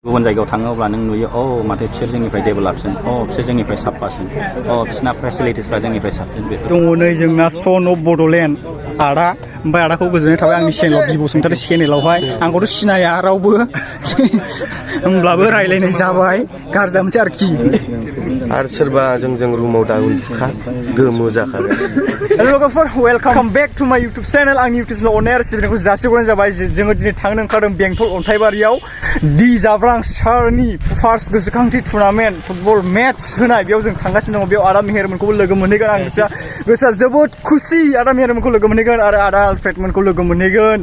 गुबुन जायगायाव थाङो अब्ला नों नुयो माथो बिसोर जोंनिफ्राय डेभेलपसिन बिसोर जोंनिफ्राय साफासिन बिसोरना फेसिलिटिसफ्रा जोंनिफ्राय साबसिन दङ नै जोंना सन अफ बड'लेण्ड आदा ओमफ्राय आदाखौ गोजोननाय थाबाय आंनि चेनेलाव बिब'सुंथारि चेनेलावहाय आंखौथ' सिनाया रावबो होमब्लाबो रायलायनाय जाबाय गाज्रि दामोनसै आरोखि आरो सोरबा जोंजों रुमाव दा उन्दुखा गोमो जाखागोन। लोगोफोर वेलकाम बेक टु माय इउटुब चेनेल आंनि इउटुब चेनेल अननाय आरो सिबिनायखौ जासिहरनाय जाबाय जोङो दिनै थांनो ओंखारदों बेंटल अन्थाइबारियाव D.Zabrang सारनि फार्स्ट गोसोखांथि टुर्नामेन्ट फुटबल मेट्च होनाय बेयाव जों थांगासिनो दङ बेयाव आदा मेहेरमोनखौबो लोगो मोनहैगोन आं गोसोआ जोबोद खुसि आदा मेहेरमोनखौ लोगो मोनहैगोन आरो आदा आलफ्रेडमोनखौ लोगो मोनहैगोन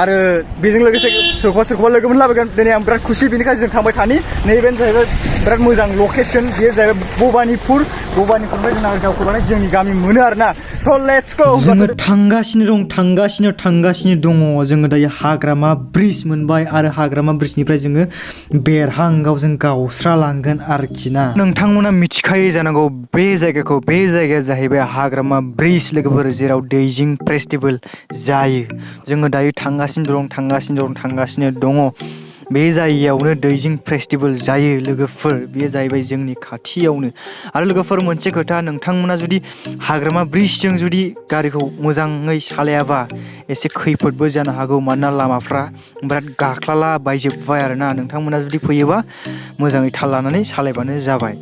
आरो बेजों लोगोसे सोरखौबा लोगो मोनलाबायगोन दिनै आं बिराद खुसि बेनिखायनो जों थांबाय थानि नैबेनो जाहैबाय बिराद मोजां लकेसन बेयो जाहैबाय भबानिपुरनिफ्राय जोंना दावखोनानै जोंनि गामि मोनो आरोना स लेट्स गो जोङो थांगासिनो दङ जोङो दायो हाग्रामा ब्रिज मोनबाय आरो हाग्रामा ब्रिजनिफ्राय जोङो बेरहांगाव जों गावस्रालांगोन आरोखि ना नोंथांमोना मिथिखायो जानांगौ बे जायगाया जाहैबाय हाग्रामा ब्रिज लोगोफोर जेराव दैजिं फेस्टिभेल जायो जोङो दायो थांगासिनो दङ बे जायगायावनो दैजिं फेस्टिभेल जायो लोगोफोर बेयो जाहैबाय जोंनि खाथियावनो आरो लोगोफोर मोनसे खोथा नोंथांमोना जुदि हाग्रामा ब्रिजजों जुदि गारिखौ मोजाङै सालायाबा एसे खैफोदबो जानो हागौ मानोना लामाफ्रा बिराद गाख्लाला बायजोब्बाय आरोना नोंथांमोना जुदि फैयोबा मोजाङै थाल लानानै सालायबानो जाबाय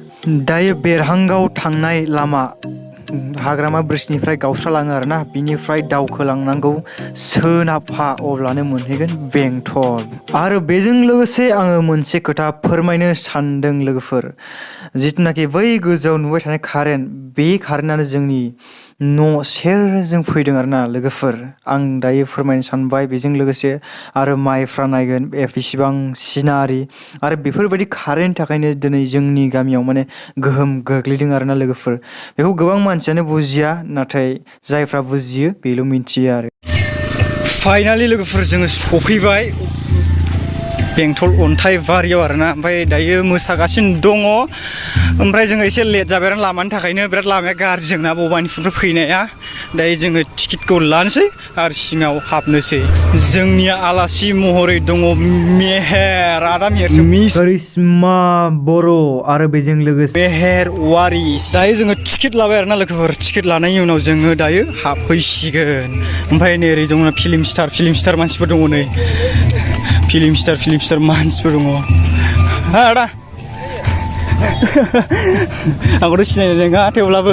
दायो बेरहांगाव थांनाय लामा हाग्रामा ब्रिजनिफ्राय गावस्रालाङो आरोना बिनिफ्राय दावखोलांनांगौ सोनाबहा अब्लानो मोनहैगोन बेंटल आरो बेजों लोगोसे आङो मोनसे खोथा फोरमायनो सानदों लोगोफोर जिथुनाखि बै गोजौआव नुबाय थानाय कारेन्ट बे कारेन्टआनो जोंनि न' सेरजों फैदों आरोना लोगोफोर आं दायो फोरमायनो सानबाय बेजों लोगोसे आरो माइफ्रा नायगोन बेसेबां सिनारि आरो बेफोरबायदि कारेन्टनि थाखायनो दिनै जोंनि गामियाव माने गोहोम गोग्लैदों आरोना लोगोफोर बेखौ गोबां मानसियानो बुजिया नाथाय जायफ्रा बुजियो बेल' मिथियो आरो फाइनालि लोगोफोर जोङो सफैबाय बेंटल अन्थाइबारियाव आरोना ओमफ्राय दायो मोसागासिनो दङ ओमफ्राय जोङो एसे लेट जाबाय आरो लामानि थाखायनो बिराद लामाया गाज्रि जोंना भबानिपुरनिफ्राय फैनाया दायो जोङो टिकेटखौ लानोसै आरो सिङाव हाबनोसै जोंनिया आलासि महरै दङ मेहेर आदा मेहेर करिश्मा बर' आरो बेजों लोगोसे मेहेर वारिस दायो जोङो टिकेट लाबाय आरोना लोगोफोर टिकेट लानायनि उनाव जोङो दायो हाबफैसिगोन ओमफ्राय नै ओरै दङ फिल्म स्टार मानसिफोर दङ नै फिल्म स्टार मानसिफोर दङ आदा आंखौथ' सिनायनाय नङा थेवब्लाबो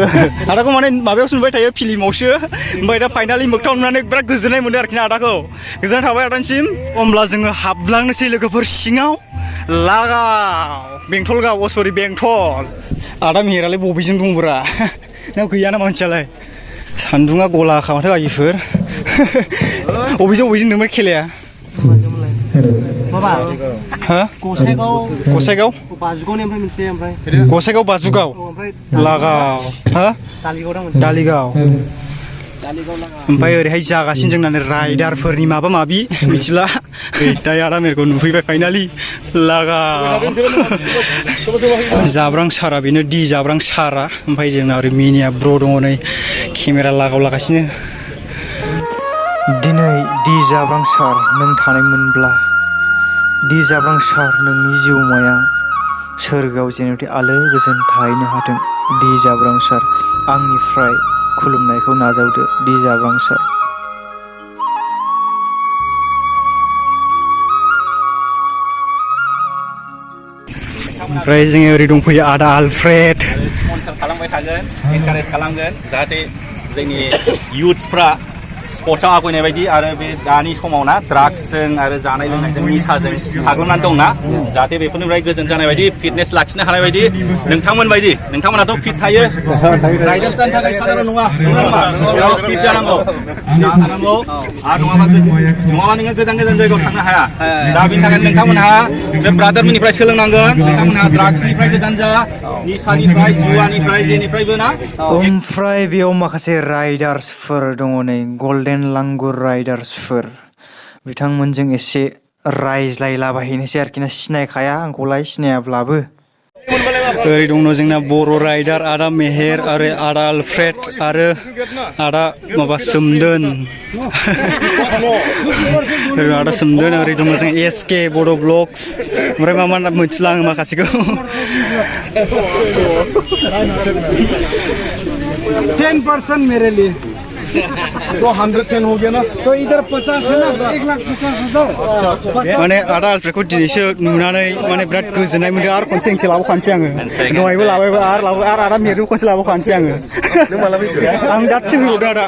आदाखौ माने माबायावसो नुबाय थायो फिल्मावसो ओमफ्राय दा फाइनालि मोगथाङाव नुनानै बिराद गोजोननाय मोनदों आरोखि ना आदाखौ गोजोननाय थाबाय आदानिसिम होमब्ला जोङो हाबलांनोसै लोगोफोर सिङाव बेंटल आदा मेहेरालाय बबेजों दंब्रा नों गैया नामा मानसियालाय सान्दुङा गला खामाथो आइफोर बबेजों नोंमोन खेलाया माबा हा गसाइगाव बाजुगाव लागाव हा दालिगाव ओमफ्राय ओरैहाय जागासिनो जोंना राइडारफोरनि माबा माबि मिथिला दायो आदा मेहेरखौ नुफैबाय फाइनालि लागाव जाब्रां सारा बेनो D.Zabrang सारा ओमफ्राय जोंना ओरै मिनिया ब्र' दङ नै केमेरा लागासिनो दिनै D.Zabrang सार नों थानायमोनब्ला D.Zabrang सार नोंनि जिउमाया सोरगोआव जेनोथि आलो गोजोन थाहैनो हाथों D.Zabrang सार आंनिफ्राय खुलुमनायखौ नाजावदो D.Zabrang सार ओमफ्राय जोङो ओरै दंफैयो आदा आलफ्रेड स्पन्सर खालामबाय थागोन एनकारेज खालामगोन जाहाथे जोंनि युथ्सफ्रा स्पर्ट्सआव आवगायनाय बायदि आरो बे दानि समाव ना ड्राग्सजों आरो जानाय लोंनायजों निसाजों साग्लोबनानै दंना जाहाथे बेफोरनिफ्राय गोजोन जानाय बायदि फिटनेस लाखिनो हानाय बायदि नोंथांमोनाथ' फिट थायो राइडार्स जानो थाखाय साधारन नङा बेयाव फिट जानांगौ आरो नङाबा नोङो गोजान जायगायाव थांनो हाया दा बेनि थाखायनो नोंथांमोनहा बे ब्रादारमोननिफ्राय सोलोंनांगोन नोंथांमोनहा ड्राग्सनिफ्राय गोजान जा निसानिफ्राय जुवानिफ्राय जेनिफ्रायबो ना ओमफ्राय बेयाव माखासे राइडार्सफोर दङ नै गल्डेन लांगुर राइडार्सफोर बिथांमोनजों एसे रायज्लायलाबायहैनोसै आरोखि ना सिनायखाया आंखौलाय सिनायाब्लाबो ओरै दङ जोंना बर' राइडार आदा मेहेर आरो आदा आलफ्रेड आरो आदा माबा सोमदोन आदा सोमदोन ओरै दङ जों एसके बड' ब्लग्स ओमफ्राय मा मोनथिला आङो माखासेखौ 10% मेरे लिए तो 110 हो गया ना तो इधर 50 है ना 1,50,000 माने आदा आलफ्रेडखौ दिनैसो नुनानै माने बिराद गोजोननाय मोनदों आरो खनसे ओंसे लाबोखानोसै आङो दहायबो लाबायबो आरो आदा मेहेरखौ खनसे लाबोखानोसै आङो आं दासो फैबावदों आदा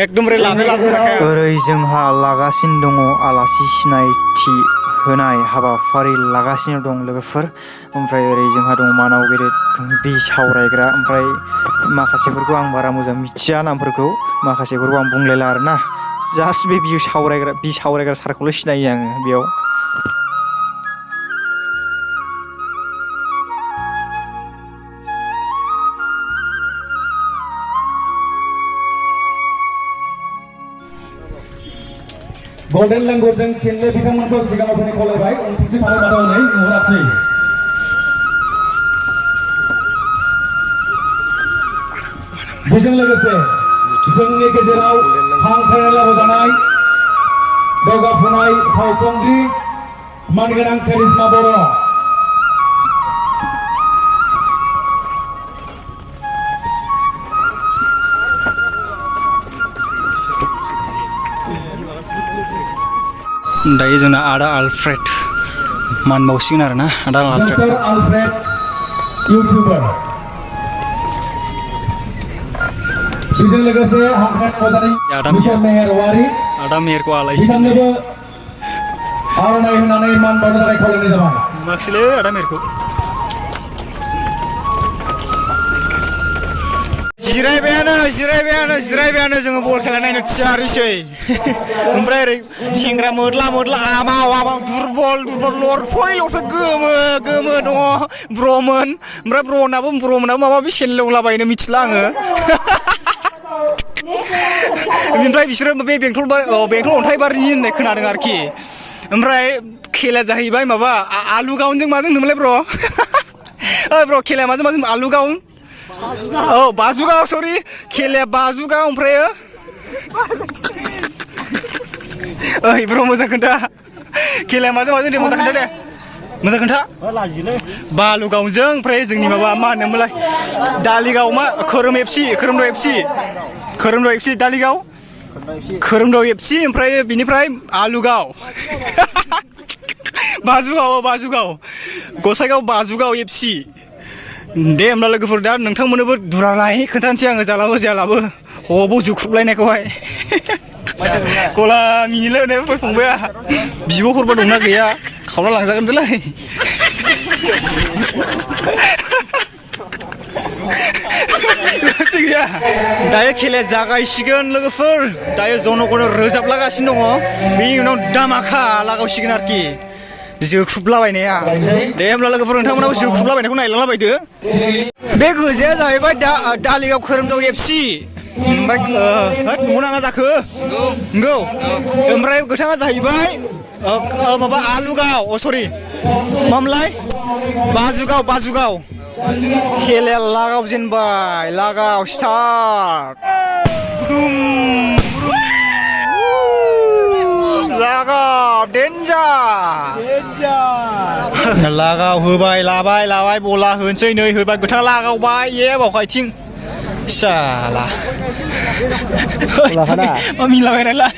एकदमबारे लाबोखाया ओरै जोंहा लागासिनो दङ आलासि सिनायथि होनाय हाबाफारि लागासिनो दं लोगोफोर ओमफ्राय ओरै जोंहा दङ मानाव गेदेर बिसावरायग्रा ओमफ्राय माखासेफोरखौ आं बारा मोजां मिथिया नामफोरखौ माखासेफोरखौ आं बुंलायला आरोना जास्ट बे बिसावरायग्रा सारखौल' सिनायो आङो बेयाव गोल्डन लेंगुरजों खेलनो बिथांमोनखौ सिगाङाव फैनो खावलायबाय उनथिंसो थांनो बादायनानै नुहरासै बेजों लोगोसे जोंनि गेजेराव हांख्रायनाय लाबोजानाय दावगाफुनाय फावखुंग्रि मानगोनां करिश्मा बर' दायो जोंना आदा आलफ्रेड मानबावसिगोन आरोना आदा आलफ्रेड यूट्यूबर बेजों लोगोसे हांख्रायनाय मेहेरवारि आदा मेहेरखौ आलायसिगोन बिथांनोबो आर'नाइ होनानै मान बावनो थाखाय खावलायनाय जाबाय माखिलै आदा मेहेरखौ जिरायबायानो जोङो बल खेला नायनो थियारिसै ओमफ्राय ओरै सेंग्रा मोदला आमाव दुरबल लरफै गोमो दङ ब्रमोन ओमफ्राय ब्रमोनाबो माबा माबि सेनलायलाबायनो मिथिला आङो ओमफ्राय बिसोरो बे बेंटल अन्थाइबारिनि होननाय खोनादों आरोखि ओमफ्राय खेला जाहैबाय माबा आलु गाउनजों माजों होनोमोनलाय ब्र खेलाया माजों आलु गाउन औ बाजुगाव सरि खेलाया बाजुगाव ओमफ्राय ओइ ब्र मोजां खोन्था खेलाया माजों दे मोजां खोन्था दे मोजां खोन्था बालुगावजों ओमफ्राय जोंनि माबा मा होनोमोनलाय दालिगाव मा खोरोमदाव एफसि दालिगाव खोरोमदाव एफसि ओमफ्राय बिनिफ्राय आलुगाव बाजुगाव गसाइगाव बाजुगाव एफसि दे होमब्ला लोगोफोर दा नोंथांमोननोबो दुरालाय खोन्थानोसै आङो जालाबो हबाव जुख्रुबलायनायखौहाय गला मिनिलायनाय फंबाया बिब'फोरबो दंना गैया खावना लांजागोन बेलाय गैया दायो खेलाया जागायसिगोन लोगोफोर दायो जनगण रोजाबलागासिनो दङ बेनि उनाव दामाखा लागावसिगोन आरोखि जोख्रुबलाबायनाया दे होमब्ला लोगोफोर नोंथांमोनाबो जोख्रुबलाबायनायखौ नायलांलाबायदो बे गोजाया जाहैबाय दालिगाव खोरोमदाव एफसि ओमफ्राय न'आव नाङा जाखो नंगौ ओमफ्राय गोथाङा जाहैबाय माबा आलुगाव सरि मामलाय बाजुगाव खेलाया लागाव जेनबाय लागाव स्टार्ट लागाव डेन्जार लागाव होबाय लाबाय बला होनोसै नै होबाय गोथां लागावबाय ये बावखायथिं साला मा मिलाबायनायलाय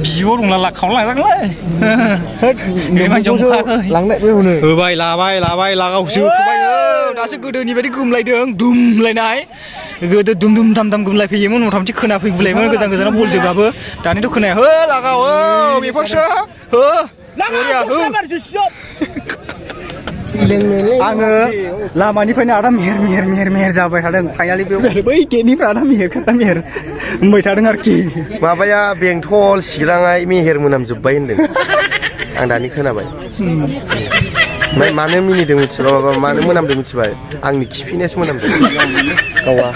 बिब' दंला लाखावना लांजागोनलाय होबाय लाबाय लागावसो दासो गोदोनि बायदि गोमलायदों दुमलायनाय गोदो दुम दाम गोमलायफैयोमोन मथा मथि खोनाफैगुलायोमोन गोजानाव बल जोब्लाबो दानिथ' खोनाया हो लागाव बेफोरसो हो आङो लामानिफ्रायनो आदा मेहेर जाबाय थादों फाइनालि बै गेटनिफ्राय आदा मेहेर होनबाय थादों आरोखि माबाया बेंटल चिराङा मेहेर मोनामजोब्बाय होनदों आं दानि खोनाबाय ओमफ्राय मानो मिनिदों मिथिबाय मानो मोनामदों मिथिबाय आंनि खिफिनायसो मोनामदों गावा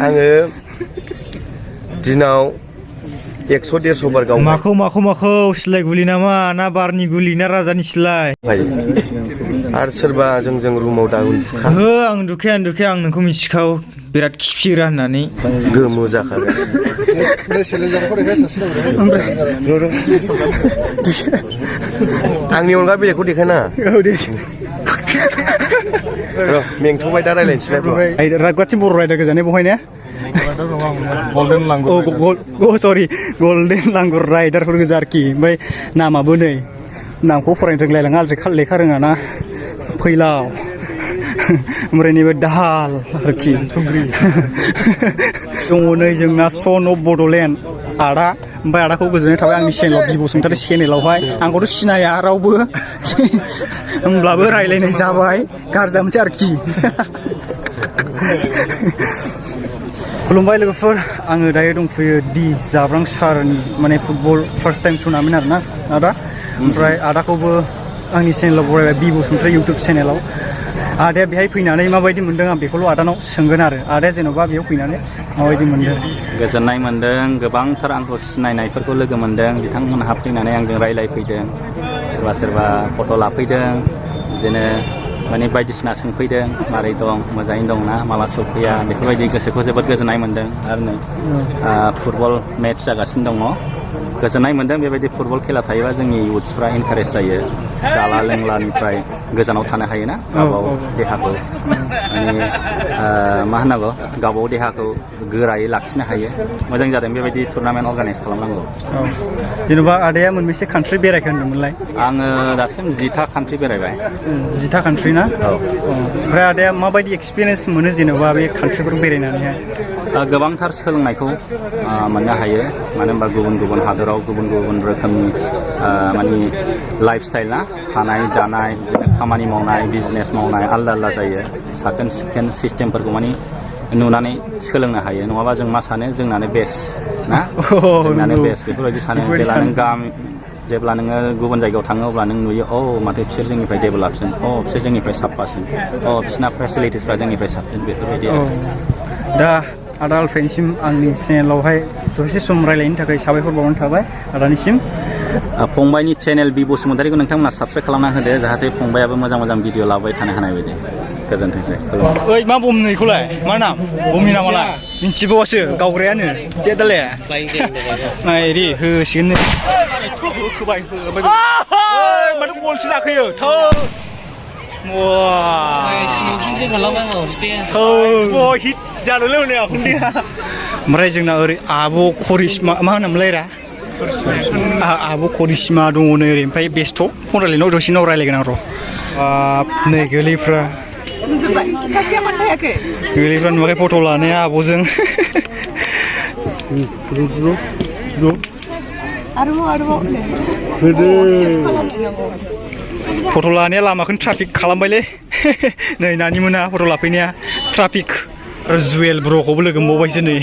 आङो दिनाव 100-150 बार गावबाय माखौ सिलाय गुलि नामा ना बारनि गुलि ना राजानि सिलाय आरो सोरबा जों रुमाव दा उन्दुखा हो आं दुखाया आं नोंखौ मिथिखाव बिराद खिफिग्रा होननानै गोमो जाखागोन आंनि अनगा बेलेगखौ देखायना र' मेंथ'बाय दा रायलायनोसैलाय रागुवाथि बर' रायदार गोजानाय बहाय ने गोल्डेन लांगुर सरि गल्डेन लांगुर राइडारफोर गोजा आरोखि ओमफ्राय नामाबो नै नामखौ फरायनो रोंलायलाङा लेखा रोङा ना फैलाव ओमफ्राय नैबे दाहाल आरोखि दङ नै जोंना सन अफ बड'लेण्ड आदा ओमफ्राय आदाखौ गोजोननाय थाबाय आंनि चेनेलाव बिब'सुंथारि चेनेलावहाय आंखौथ' सिनाया रावबो होमब्लाबो रायलायनाय जाबाय गारजा मोनसे आरोखि खुलुमबाय लोगोफोर आङो दायो दंफैयो D.Zabrang सारनि माने फुटबल फार्स्ट टाइम टुर्नामेन्ट आरोना आदा ओमफ्राय आदाखौबो आंनि चेनेलाव बरायबाय बिब'सुंथारि इउटुब चेनेलाव आदाया बेहाय फैनानै माबायदि मोनदों आं बेखौल' आदानाव सोंगोन आरो आदाया जेन'बा बेयाव फैनानै माबायदि मोनदों गोजोननाय मोनदों गोबांथार आंखौ सिनायनायफोरखौ लोगो मोनदों बिथांमोनहा फैनानै आंजों रायलायफैदों सोरबा फट' लाफैदों बिदिनो माने बायदिसिना सोंफैदों मारै दं मोजाङै दंना माला सफैया बेफोरबायदि गोसोखौ जोबोद गोजोननाय मोनदों आरो नै फुटबल मेट्च जागासिनो दङ गोजोननाय मोनदों बेबायदि फुटबल खेला थायोबा जोंनि इउथ्सफ्रा इनकारेज जायो जाला लोंलानिफ्राय गोजानाव थानो हायोना गावबाव देहाखौ माने मा होननांगौ गावबाव देहाखौ गोरायै लाखिनो हायो मोजां जादों बेबायदि टुर्नामेन्ट अर्गानाइज खालामनांगौ जेन'बा आदाया मोनबेसे कान्ट्रि बेरायखो होनदोंमोनलाय आङो दासिम 10था कान्ट्रि बेरायबाय 10था कान्ट्रि ना औ ओमफ्राय आदाया माबायदि एक्सपिरियेन्स मोनो जेन'बा बे कान्ट्रिफोर बेरायनानैहाय गोबांथार सोलोंनायखौ मोननो हायो मानो होनबा गुबुन हादोराव गुबुन रोखोमनि माने लाइफ स्टाइल ना थानाय जानाय बिदिनो खामानि मावनाय बिजनेस मावनाय आलदा जायो साखोन सिखोन सिस्टेमफोरखौ माने नुनानै सोलोंनो हायो नङाबा जों मा सानो जोंनानो बेस्ट ना जोंनानो बेस्ट बेफोरबायदि सानो जेब्ला नोङो गुबुन जायगायाव थाङो अब्ला नों नुयो माथो बिसोर जोंनिफ्राय डेभेलपसिन बिसोर जोंनिफ्राय साफासिन बिसोरना फेसिलिटिसफ्रा जोंनिफ्राय साबसिन बेफोरबायदि दा आदा आलफ्रेडनिसिम आंनि चेनेलावहाय दसे सम रायलायनो थाखाय साबायखर बावनाय थाबाय आदानिसिम फंबायनि चेनेल बि बसुमतारिखौ नोंथांमोना साबस्क्राइब खालामना होदो जाहाथे फंबायाबो मोजां भिडिअ लाबोबाय थानो हानाय बायदि गोजोनथोंसै ओइ मा बम नैखौलाय मा नाम बमनि नामालाय मिन्थिबावासो गावग्रायानो जे दाले नायरि होसिगोन होबाय माथो गलसो जाखोयो थौ हिट जानो लोंनाय ओमफ्राय जोंना ओरै आब' करिश्मा मा होनोमोनलाय रा आब' करिश्मा दङ नै ओरै ओमफ्राय बेस्थ' फन रायलायनायाव दसेनाव रायलायगोन आं र' नै गोरलैफ्रा नुवाखै फट' लानाया आब'जों फट' लानाया लामाखौनो ट्राफिक खालामबायलै नै नानि मोना फट' लाफैनाया ट्राफिक जुवेल ब्र'खौबो लोगो मोनबावबायसो नै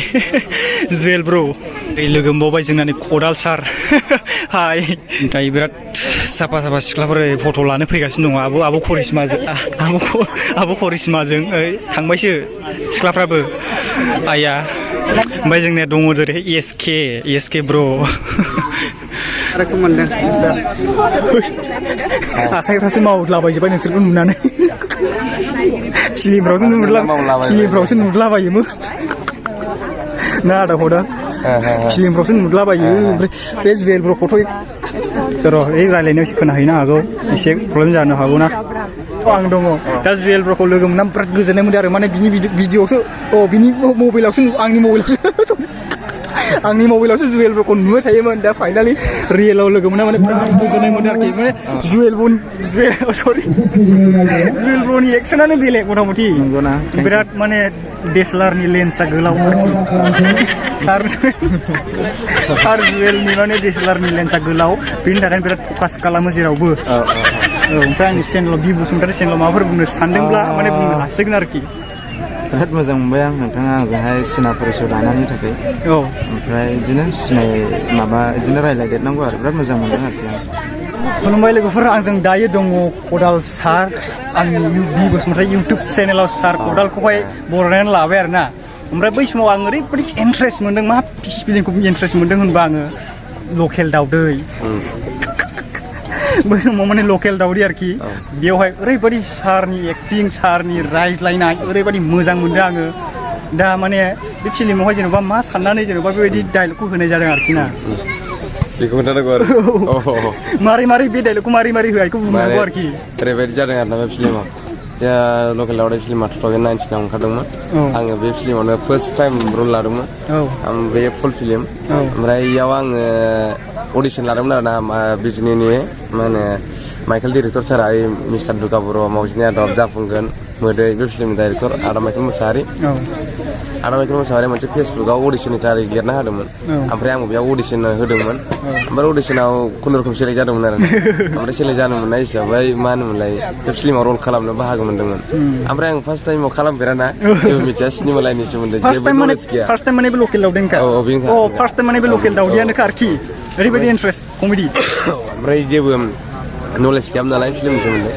जुवेल ब्र' लोगो मोनबावबाय जोंना नै खदाल सार हाय दायो बिराद साफा सिख्लाफोर फट' लानो फैगासिनो दङ आब' करिश्माजों थांबायसो सिख्लाफ्राबो आया ओमफ्राय जोंनिया दङ जेरै एसके ब्र' आरोखौ मोनदों आखाइफ्रासो मावलाबायजोब्बाय नोंसोरखौ नुनानै फिलिमफ्रावसो नुलाबायोमोन ना आदा खदा फिलिमफ्रावसो नुलाबायो ओमफ्राय बे जुवेलब्र'खौथ' र' रायलायनायाव एसे खोनाहैनो हागौ एसे प्रब्लेम जानो हागौ ना आं दङ दा जुवेलब्र'खौ लोगो मोनना बिराद गोजोननाय मोनदों आरो माने बिनि भिडिअ'आवसो बिनि मबाइलावसो आंनि मबाइलावसो जुवेलब्र'खौ नुबाय थायोमोन दा फाइनालि रियेलाव लोगो मोना माने बिराद गोजोननाय मोनदों आरोखि माने जुवेलब्र'नि एक्सनानो बेलेग मथा मथि बिराद माने DSLRनि लेन्सआ गोलाव आरोखि सार जुवेलनि माने DSLRनि लेन्सआ गोलाव बेनि थाखायनो बिराद फकास खालामो जेरावबो ओमफ्राय आंनि चेनेलाव बि बसुमतारि चेनेलाव माबाफोर बुंनो सानदोंब्ला माने बुंनो हासिगोन आरोखि बिराद मोजां मोनबाय आं नोंथाङा आंजोंहाय सिना परिचय लानायनि थाखाय ओमफ्राय बिदिनो बिदिनो रायलायदेरनांगौ आरो बिराद मोजां मोनदों आरोखि आं खुलुमबाय लोगोफोर आंजों दायो दङ खदाल सार आंनि बि बसुमतारि इउटुब चेनेलाव सार खदालखौहाय बरायनानै लाबाय आरो ना ओमफ्राय बै समाव आं ओरैबायदि इन्ट्रेस्ट मोन्दों मा फिल्मखौ इन्ट्रेस्ट मोन्दों होनबा आङो लकेल दावदै बै समाव माने लकेल दावदै आरोखि बेवहाय ओरैबायदि सारनि एक्टिं सारनि रायज्लायनाय ओरैबायदि मोजां मोनदों आङो दा माने बे फिल्मावहाय जेनेबा मा साननानै जेनेबा बेबायदि डायलगखौ होनाय जादों आरोखि ना बेखौ खोन्थानांगौ आरो मारै मारै बे डायलगखौ मारै मारै होआ बेखौ बुंनांगौ आरोखि ओरैबायदि जादों आरोना बे फिल्माव जोंहा लकेल दावदै फिल्मा 2019 ओंखारदोंमोन आङो बे फिल्मावनो फार्स्ट टाइम रल लादोंमोन बे फुल फिल्म ओमफ्राय इयाव आङो अडिसन लादोंमोन आरोना बिजनिनि मा होनो माइकेल डिरेक्टर सारा मिस्टार दुर्गा बर' मावजिनि आदब जाफुंगोन मोदै बे फिल्मनि डाइरेक्टर आदा माइकेल मुसाहारि आदा माइकेल मुसाहारि मोनसे फेसबुकआव अडिसननि थारिख लिरना होदोंमोन ओमफ्राय आंबो बेयाव अडिसन होदोंमोन ओमफ्राय अडिसनाव खुनुरुखुम सेलेक्ट जादोंमोन आरो ओमफ्राय सेलेक्ट जानो मोननाय हिसाबै मा होनोमोनलाय बे फिल्माव रल खालामनो बाहागो मोनदोंमोन ओमफ्राय आं फार्स्ट टाइमाव खालामफेराना जेबो मिथिया सिनेमा लाइननि सोमोन्दै जेबो नलेज गैया फार्स्ट टाइम माने बे लकेल दावदैनोखा फार्स्ट टाइम माने बे लकेल दावदैयानोखा आरोखि ओरैबायदि इन्ट्रेस्ट कमेडि ओमफ्राय जेबो नलेज गैयामोन नालाय फिल्मनि सोमोन्दै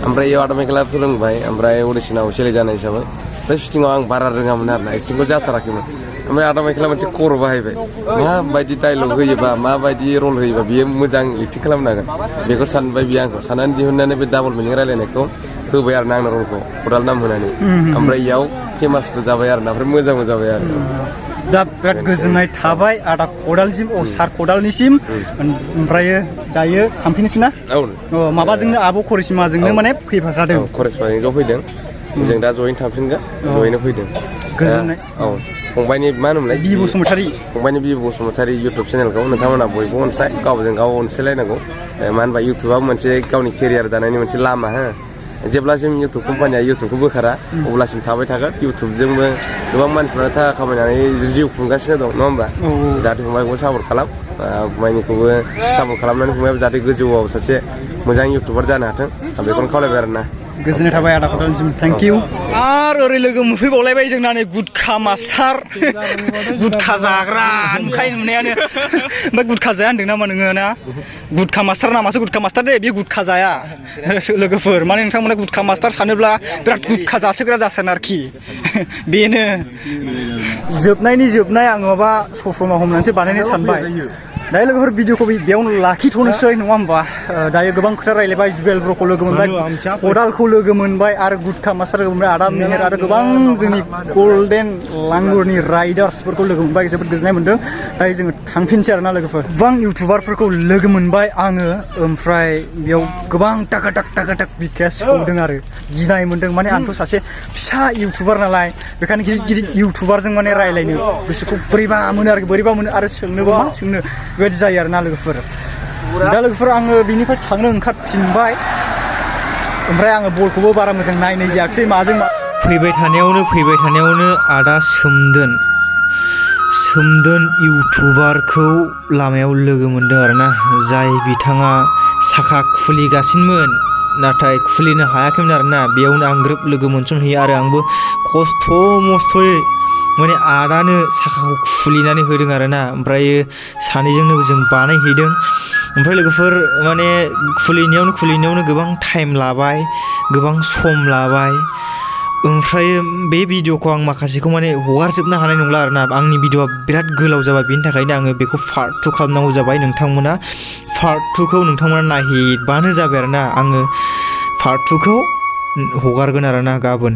ओमफ्राय इयाव आदा माइकेला फोरोंबाय ओमफ्राय अडिसनाव सेलेक्ट जानाय हिसाबै ओमफ्राय शुटिंआव आं बारा रोङामोन आरोना एक्टिंखौ जाथाराखैमोन ओमफ्राय आदा माइकेला मोनसे खर' बाहायबाय माबायदि डायलग होयोबा माबायदि रल होयोबा बियो मोजां एक्टिं खालामनो हागोन बेखौ सानबाय बियो आंखौ साननानै दिहुननानै बे डाबल मिनिं रायलायनायखौ होबाय आरोना आंनो रलखौ खदाल नाम होनानै ओमफ्राय इयाव फेमासबो जाबाय आरोना ओमफ्राय मोजांबो जाबाय आरो दा बिराद गोजोननाय थाबाय आदा खदालसिम सार खदालनिसिम ओमफ्राय दायो थांफिननोसै ना माबाजोंनो आब' करिश्माजोंनो माने फैफाखादों करिश्माजों ज' फैदों जों दा जयैनो थांफिनगोन जयैनो फैदों गोजोननाय फंबायनि मा होनोमोनलाय बि बसुमतारी फंबायनि बि बसुमतारी इउटुब चेनेलखौ नोंथांमोना बयबो अनसाय गावजों गाव अनसायलायनांगौ मानो होनबा इउटुबा मोनसे गावनि केरियार दानायनि मोनसे लामा हो जेब्लासिम इउटुब कम्पानिया इउटुबखौ बोखारा अब्लासिम थाबाय थागोन इउटुबजोंबो गोबां मानसिफ्रा थाखा खामायनानै जिउ खुंगासिनो दं नङा होमबा जाहाथे फंबायखौबो सापर्ट खालाम फंबायनिखौबो सापर्ट खालामनानै फंबायाबो जाहाथे गोजौआव सासे मोजां इउटुबार जानो हाथों आं बेखौनो खावलायबाय आरोना गोजोननाय थाबाय आदा खदालनिसिम थेंक इउ आरो ओरै लोगो मोनफैबावलायबाय जोंना नै गुटखा मास्टार गुटखा जाग्रा नुखाय नुनायानो ओमफ्राय गुटखा जाया होनदों नामा नोङो ना गुटखा मास्टार नामासो गुटखा मास्टार दे बे गुटखा जाया लोगोफोर माने नोंथांमोना गुटखा मास्टार सानोब्ला बिराद गुटखा जासोग्रा जासान आरोखि बेनो जोबनायनि जोबनाय आं माबा सफ्रमा हमनानैसो बानायनो सानबाय दायो लोगोफोर भिडिअखौ बेयावनो लाखिथ'नोसै नङा होमबा दायो गोबां खोथा रायलायबाय जुवेल ब्र'खौ लोगो मोनबाय खदालखौ लोगो मोनबाय आरो गुटखा मास्टार लोगो मोनबाय आदा मेहेर आरो गोबां जोंनि गल्डेन लांगुरनि राइडार्सफोरखौ लोगो मोनबाय जोबोद गोजोननाय मोन्दों दायो जोङो थांफिनसै आरोना लोगोफोर गोबां इउटुबारफोरखौ लोगो मोनबाय आङो ओमफ्राय बेयाव गोबां टाका टाक बिकेस होदों आरो गिनाय मोन्दों माने आंथ' सासे फिसा इउटुबार नालाय बेखायनो गिदिर गिदिर इउटुबारजों माने रायलायनो गोसोखौ बोरैबा मोनो आरो सोंनोबो मा सोंनो बेबायदि जायो आरोना लोगोफोर दा लोगोफोर आङो बिनिफ्राय थांनो ओंखारफिनबाय ओमफ्राय आङो बलखौबो बारा मोजां नायनाय जायाखिसै माजों मा फैबाय थानायावनो आदा सोमदोन इउटुबारखौ लामायाव लोगो मोनदों आरोना जाय बिथाङा साखा खुलिगासिनोमोन नाथाय खुलिनो हायाखैमोन आरोना बेयावनो आं ग्रोब लोगो मोनसनहैयो आरो आंबो खस्थ' मस्थ'यै माने आदानो साखाखौ खुलिनानै होदों आरोना ओमफ्राय सानैजोंनो जों बानायहैदों ओमफ्राय लोगोफोर माने खुलिनायावनो गोबां टाइम लाबाय गोबां सम लाबाय ओमफ्राय बे भिडिअखौ आं माखासेखौ माने हगारजोबनो हानाय नंला आरोना आंनि भिडिअआ बिराद गोलाव जाबाय बेनि थाखायनो आङो बेखौ पार्ट 2 खालामनांगौ जाबाय नोंथांमोना पार्ट 2 खौ नोंथांमोना नायहैबानो जाबाय आरोना आङो पार्ट 2 खौ हगारगोन आरोना गाबोन